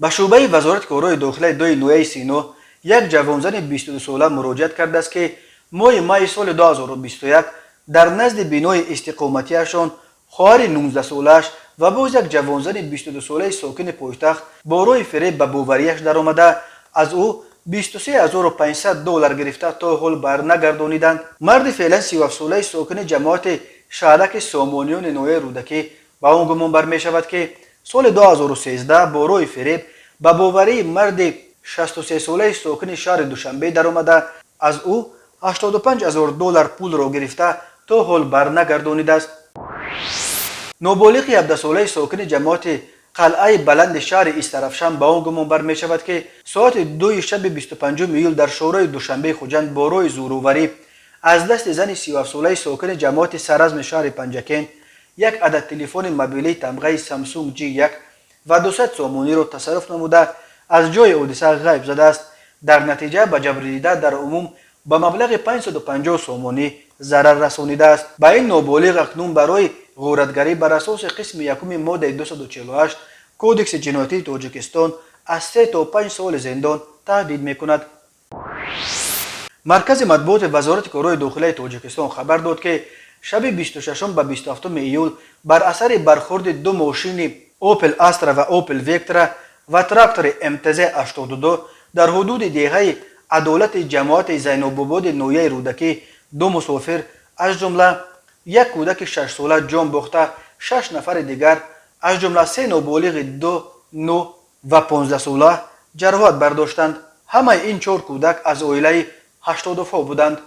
Ба шӯъбаи Вазорати корҳои дохилаи дуи ноҳияи Сино як ҷавонзани 22сола муроҷиат кардааст, ки моҳи майи соли 2021 дар назди бинои истиқоматиашон хоҳари 19солааш ва боз як ҷавонзани 22солаи сокини пойтахт бо роҳи фиреб ба боварияш даромада, аз ӯ 23 500 доллар гирифта, то ҳол барнагардониданд. Марди феълан 37солаи сокини ҷамоати шаҳраки Сомониёни ноҳияи Рӯдакӣ ба он гумон бармешавад, ки соли 2013 бо роҳи фиреб ба боварии марди 63солаи сокини шаҳри Душанбе даромада, аз ӯ 85 ҳазор доллар пулро гирифта, то ҳол барнагардонидааст. Ноболиғи 17солаи сокини ҷамоати Қалъаи Баланди шаҳри Истарафшан ба он гумон бармешавад, ки соати 2-и шаби 25 июл дар шоҳрои Душанбеи Хуҷанд бо роҳи зӯроварӣ аз дасти зани 37солаи сокини ҷамоати Саразми шаҳри Панҷакент як адад телефони мобилии тамғаи Samsung G1 ва 200 сомониро тасарруф намуда, аз ҷои ҳодиса ғайб задааст. Дар натиҷа ба ҷабрдида дар умум ба маблағи 550 сомонӣ зарар расонидааст. Ба ин ноболиғ акнун барои ғоратгарӣ бар асоси қисми якуми моддаи 248 Кодекси ҷиноятии Тоҷикистон аз 3 то 5 соли зиндон таҳдид мекунад. Маркази матбуоти Вазорати корҳои дохилаи Тоҷикистон хабар дод, ки шаби 26 ба 27 июл бар асари бархӯрди ду мошини Опел Астра ва Опел Вектра ва трактори МТЗ 82 дар ҳудуди деҳаи Адолати ҷамоати Зайнобободи ноҳияи Рӯдакӣ ду мусофир, аз ҷумла як кӯдаки 6сола ҷон бохта, шаш нафари дигар, аз ҷумла се ноболиғи 2, 9 ва 15сола ҷароҳат бардоштанд. Ҳамаи ин чор кӯдак аз оилаи ҳаштодуфҳо буданд.